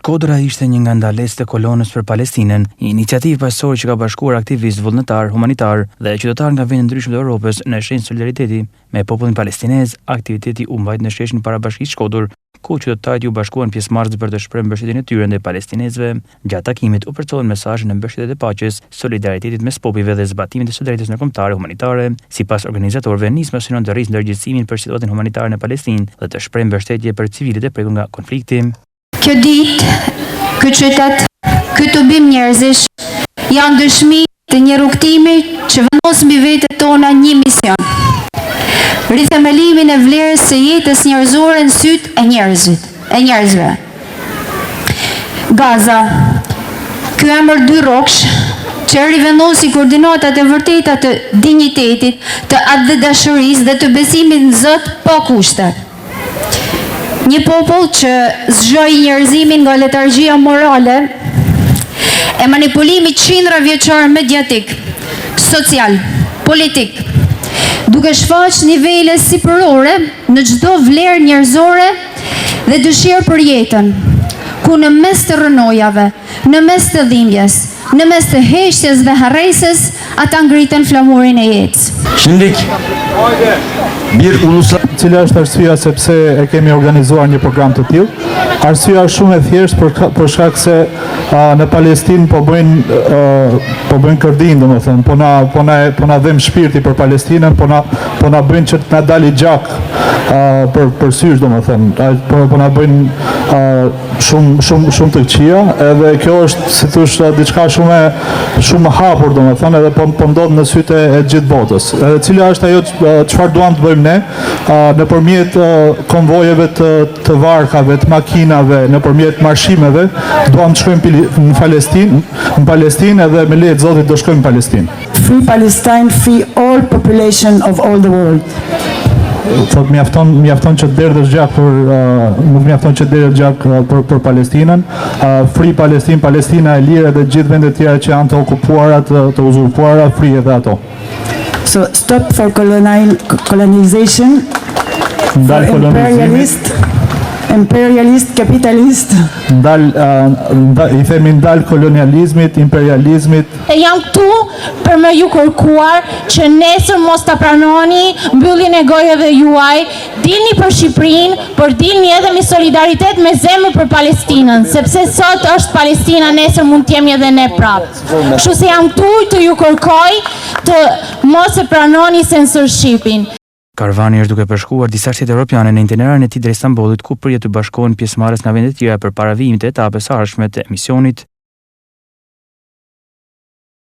Shkodra ishte një nga ndalesat e kolonës për Palestinën, një iniciativë paqësore që ka bashkuar aktivistë, vullnetarë, humanitarë dhe qytetarë nga vende të ndryshme të Europës në shenjë solidariteti me popullin palestinez. Aktiviteti u mbajt në sheshin para Bashkisë Shkodër, ku qytetarët iu bashkuan pjesëmarrësve për të shprehur mbështetjen e tyre ndaj palestinezëve. Gjatë takimit u përcollën mesazhe në mbështetje të paqes, solidaritetit mes popujve dhe zbatimit të së drejtës ndërkombëtare humanitare. Sipas organizatorëve, nisma synon të rrisë ndërgjegjësimin për situatën humanitare në Palestinë dhe të shprehë mbështetje për civilët e prekur nga konflikti. Kjo ditë, ky qytet, ky tubim njerëzish, janë dëshmi të një rrugëtimi që vendos mbi vetet tona një mision. Rithemelimin e vlerës së jetës njerëzore në sytë e njerëzit, e njerëzve. Gaza, ky emër dyrroksh, që rivendosi koordinatat e vërteta të dinjitetit, të atdhedashurisë dhe të besimit në Zot pa kushte. Një popull që zgjoi njerëzimin nga letargjia morale e manipulimit qindra vjeçar mediatik, social, politik, duke shfaq nivele sipërore në çdo vlerë njerëzore dhe dëshirë për jetën, ku në mes të rrënojave, në mes të dhimbjes, në mes të heshtjes dhe harresës, ata ngritën flamurin e jetës. Şimdik bir uluslar Cila është arsyeja se pse e kemi organizuar një program të tillë? Arsyeja është shumë e thjeshtë për për shkak se a, në Palestinë po bëjnë po bëjnë kërdinë, domethënë, po na po na po na dhemb shpirti për Palestinën, po na po na bëjnë që të na dali gjak a, për për sysh, domethënë, po po na bëjnë a, shumë shumë shumë të këqija, edhe kjo është si thosh diçka shumë e shumë e hapur domethënë edhe po po ndodh në sytë e, e gjithë botës. Edhe cila është ajo çfarë duam të bëjmë ne nëpërmjet konvojeve të të varkave, të makinave, nëpërmjet marshimeve, duam të shkojmë në Palestinë, në Palestinë edhe me leje të Zotit do shkojmë në Palestinë. Free Palestine, free all population of all the world. Thot mjafton mjafton që të derdhësh gjak për uh, nuk mjafton që të derdhësh gjak uh, për për Palestinën. Uh, free Palestine, Palestina e lirë dhe gjithë vendet tjera që janë të okupuara, të, të uzurpuara, free edhe ato. So stop for colonial, colonization, Ndal for kolonizimit, imperialist, imperialist, capitalist. ndal, uh, ndal i themi ndal kolonializmit, imperializmit, E jam këtu për me ju kërkuar që nesër mos ta pranoni mbylljen e gojëve juaj, dilni për Shqipërinë, por dilni edhe me solidaritet me zemër për Palestinën, sepse sot është Palestina, nesër mund të jemi edhe ne prapë. Kështu se jam këtu të ju kërkoj të mos e pranoni censorshipin. Karvani është duke përshkuar disa shtete europiane në itinerarin e tij drejt Stambollit, ku pritet të bashkohen pjesëmarrës nga vende të tjera përpara vijimit të etapës së ardhshme të misionit.